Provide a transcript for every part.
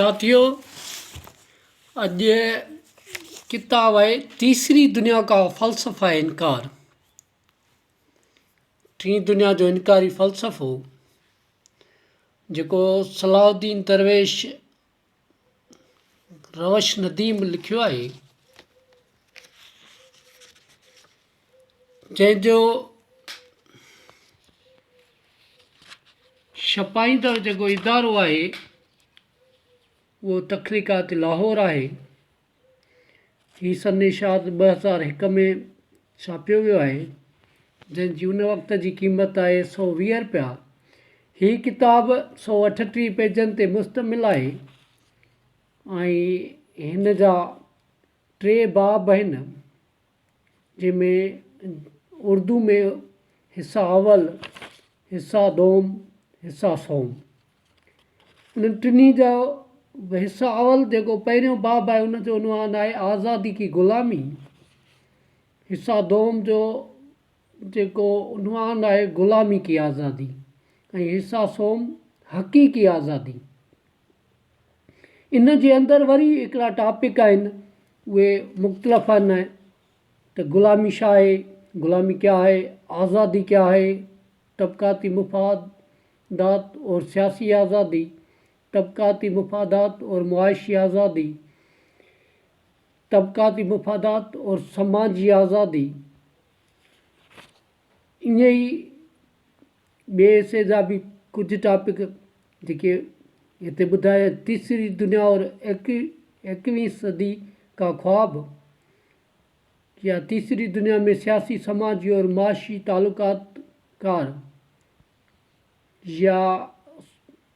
ساٿيو اڄ ڪتاب آهي تيسري دنيا کا فلسفه انڪار ٽين دنيا جو انڪاري فلسفو جيڪو صلاح الدين درويش روش نديم لکيو آهي جنهن جو ڇپائيندڙ جيڪو ادارو آهي اهو تخليقات لاهور آهي. هي سن اشاعت 2001 ۾ ڇاپيو ويو آهي، جنهن جي ان وقت جي قيمت آهي 120 رپيا. هي ڪتاب 138 پيجن تي مشتمل آهي ۽ هن جا ٽي باب آهن. جنهن ۾ اردو ۾ حصه اول، حصه دوم، حصه سوم. انهن ٽنهي جا حصه اول جيڪو پهريون باب آهي ان جو عنوان آهي آزادي ڪي غلامي. حصه دوم جو جيڪو عنوان آهي غلامي ڪي آزادي ۽ حصه سوم حقيقي آزادي. ان جي اندر وري هڪڙا ٽاپڪ آهن اهي مختلف آهن ته غلامي ڇا آهي، غلامي ڪيا آهي، آزادي ڪيا آهي، طبقاتي مفادات اور سياسي آزادي، طبقاتي مفادات اور معاشي آزادي، طبقاتي مفادات اور سماجي آزادي. ائين ئي ٻئي حصي جا به ڪجهه ٽاپڪ جيڪي هتي ٻڌايا تيسري دنيا اور ايڪويهين صدي کا خواب يا تيسري دنيا ۾ سياسي سماجي اور معاشي تعلقات ڪار يا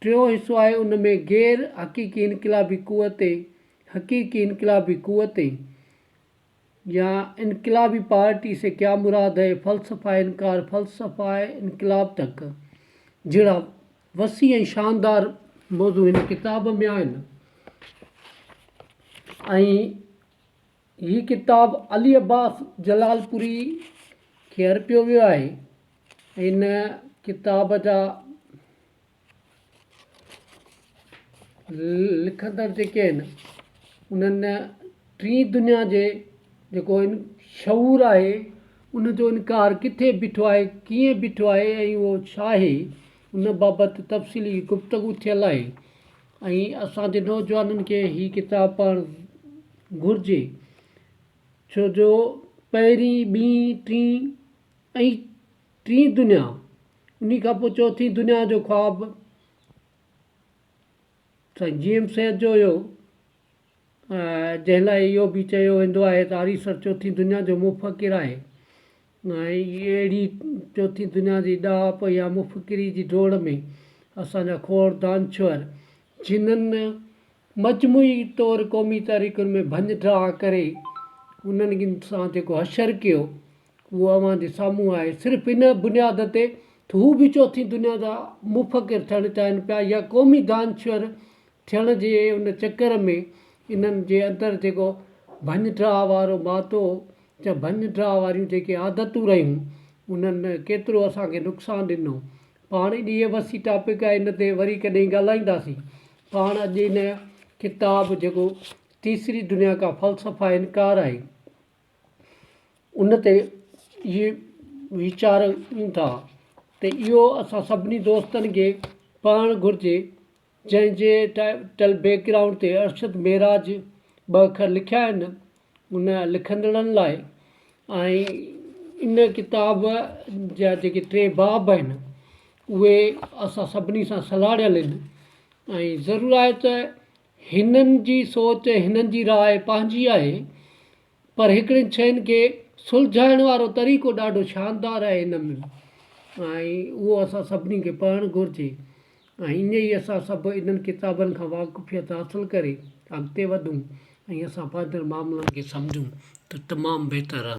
ٽيون حصو آهي ان ۾ غير حقيقي انقلابي قوتين حقيقي انقلابي قوتين يا انقلابي پارٽي سي ڪيا مراد هي، فلسفه انڪار، فلسفه انقلاب تڪ جهڙا وسيع ۽ شاندار موضوع هن ڪتاب ۾ آهن ۽ هي ڪتاب علي عباس جلالپوري کي ارپيو ويو آهي. هن ڪتاب جا لکندڙ جيڪي آهن انهن ٽين دنيا جي جيڪو شعور آهي ان جو انڪار ڪٿي بيٺو آهي ڪيئن بيٺو آهي ۽ اهو ڇا آهي ان بابت تفصيلي گفتگو ٿيل آهي ۽ اسان جي نوجوانن کي هي ڪتاب پڙهڻ گهرجي ڇو جو پهرين ٻي ٽين ۽ ٽين دنيا، انهي کان پوء چوٿين دنيا جو خواب سائين جي ايم سيد جو هيو، جنهن لاء اهو به چيو ويندو آهي ته آريسر چوٿين دنيا جو مفڪر آهي ۽ اهڙي چوٿين دنيا جي ڏاهپ يا مفڪري جي ڊوڙ ۾ اسان جا کوڙ دانشور جنھن مجموعي طور قومي تحريڪن ۾ ڀڃ ڊاهه ڪري انهن سان جيڪو حشر ڪيو اهو اوهان جي سامهون آهي، صرف ان بنياد تي ته هو به چوٿين دنيا جا مفڪر ٿيڻ چاهين پيا يا قومي دانشور ٿيڻ جي ان چڪر ۾ انهن جي اندر جيڪو ڀڃ ڊاهه وارو مادو يا ڀڃ ڊاهه واريون جيڪي عادتون رهيون انهن ڪيترو اسان کي نقصان ڏنو. پاڻ اهي وسيع ٽاپڪ آهي ان تي وري ڪڏهن ڳالهائينداسين. پاڻ اڄ ان ڪتاب جيڪو تيسري دنيا کا فلسفه انڪار آهي. ان تي اهي ويچاريون ٿا ته اهو اسان سڀني دوستن کي پڙهڻ گهرجي جنهن جي ٽائيٽل بيڪ گرائونڊ تي ارشد معراج ٻه اکر لکيا آهن ان لکندڙن لاء ۽ ان ڪتاب جا جيڪي ٽي باب آهن اهي اسان سڀني سان سلهاڙيل آهن ۽ ضرور آهي ته هنن جي سوچ هنن جي راء پنهنجي آهي پر هڪڙين شين کي سلجهائڻ وارو طريقو ڏاڍو شاندار آهي هن ۾ ۽ اهو اسان سڀني کي پڙهڻ گهرجي ۽ ائين ئي اسان سڀ انهن ڪتابن کان واقفيت حاصل ڪري اڳتي وڌون ۽ اسان پنهنجن معاملن کي سمجهون ته تمام بهتر رهندو.